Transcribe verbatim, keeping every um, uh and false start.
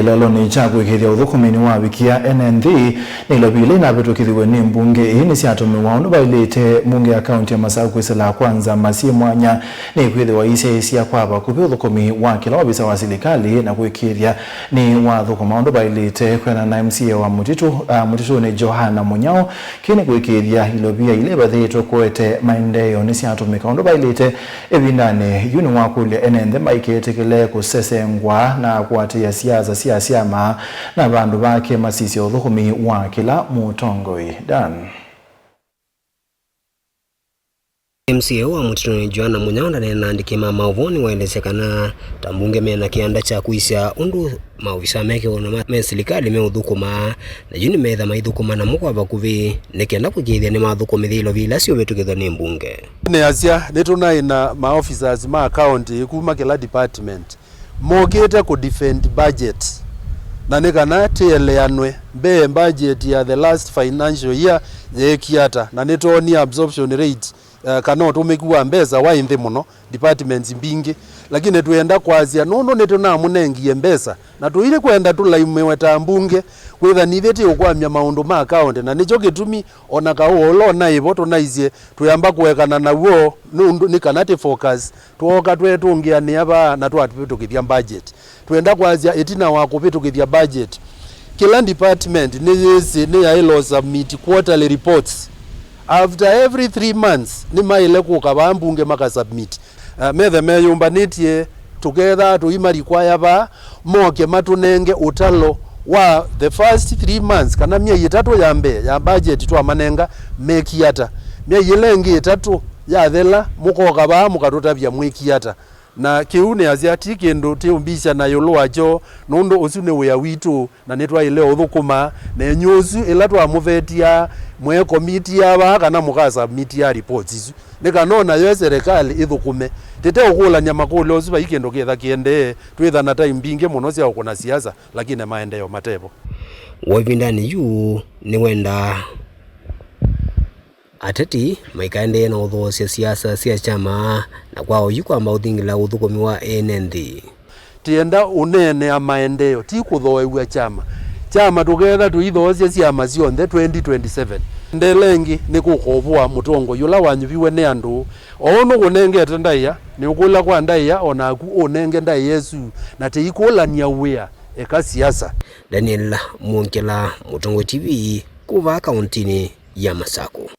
Kĩeleelonĩ kya kũĩkĩĩthya ũthũkũmi nĩwavikia ene nthĩ, nĩ ilovi ila inavĩtũkĩthiw'e nĩ mbunge ĩĩ nĩsyatũmĩwa ũndũ vaĩlĩte. Mbunge ya kaunti ya Masaku Priscilla Kwanza Masie Mwanya nĩkwĩthĩwa aisyaĩĩsya kwa vakuvĩ ũthũkũmi wa kĩla ovisa wa silikalĩ na kũĩkĩĩthya nĩwathũkũma ũndũ vaĩlĩte. Kwĩanana na M C A wa Mũtitũ, ah, Mũtitũnĩ Johana Mũnyao, kĩĩ nĩ kũĩkĩĩthya ilovia ila ivathĩĩtwe kũete maendeeo nĩsyatũmĩka ũndũ vaĩlĩte. Ĩvindanĩ yu nĩwakũlya ene nthĩ maiketĩkĩle kũsesengwa na kũatĩĩa siasa sya syama, na vandũ vake masisye ũthũkũmi wa kĩla mũtongoi. Dan. M C A wa Mũtitũnĩ Johana Mũnyao ndaneena na andĩki ma maũvoo nĩwaelesya kana ta mbunge mena kĩanda kya kũisya ũndũ maovisa mekĩwa na ma-, me silikalĩ meũthũkũma, na yu nĩmetha maithũkũma namo kwa vakuvĩ nĩ kenda kũĩkĩĩthya nĩmathũkũmĩthya ilovi ila syũvĩtũkĩthw'a nĩ mbunge. Nĩasya nĩtũnaĩ na ma officers ma county kuma kĩla department mokĩte kũ defend budget, na nĩ kana tĩeleanwe mbee budget ya the last financial year yeekie ata, na nĩtwoonie absorption rate, eh, kana ũtũmĩku wa mbesa waĩ nthĩ mũno departments mbingĩ, lakini twĩenda kwasya nũndũ nĩtũnamũnengie mbesa na tũilyĩ kwenda tũlaimĩwe ta mbunge, kwĩtha nithyĩ tĩũkwamya maũndũ ma county, na nĩkyo kĩtumi ona kaũ ũla ũnaĩ vo tũnaisye twĩamba kũekana naw'o, nũndũ nĩ kana tĩ focus, twooka tweetũngĩanĩa vaa na twavĩtũkĩthya budget. Twenda kwasya ĩtina wa kũvĩtũkĩthya budget, kĩla department nĩyĩsĩ nĩyaĩle ũsubmit quarterly reports. After every three months, nĩmaĩle kũka vaa mbunge makasubmit. Eh, methe meyũmbanĩtye, tũkethaa tũimarequire vaa, moke matũnenge ũtalo wa the first three months, kana myei ĩtatũ ya mbee ya budget twamanenga, mekie ata. Myei ĩla ĩngĩ ĩtatũ yathela, mũkoka vaa mũkatũtavya mwĩkie ata. Na kĩu nĩasya ti kĩndũ tĩũmbisya na ĩũlũ wakyo, nũndũ ũsu nĩ wĩa witũ, na nĩtwaĩle ũthũkũma nenyu ũsu ĩla twamũvetya, mweekomitiaa vaa kana mũkasubmitia reports isu, nĩ kana o nayo ĩselekalĩ ĩthũkũme. Tĩteũkũlany'a makũlyo asu, vai kĩndũ kĩtha kĩendee, twĩtha na time mbingĩ mũno sya ũkũna siasa, lakini maendeeo matevo. Woo ĩvindanĩ yu nĩwendaa ateti maikaendee na ũthoosya siasa sya kyama, na kwa oyu kwamba ũthingĩla ũthũkũmi wa ene nthĩ. Tĩenda ũneenea maendeeo, ti kũthooew'a kyama. Kyama tũkeetha tũithoosya syama syonthe twenty twenty-seven. Ndela ĩngĩ nĩ kũkovũa mũtongoi ũla wanyuviwe nĩ andũ. Oou nũkũnengete ndaĩa, nĩũkũla kwa ndaĩa, o naku ũnenge ndaĩa ĩsu, na tĩikũlany'a wĩa, eka siasa. Daniel Mwongela, Mũtongoi T V, kuma kauntinĩ ya Masaku.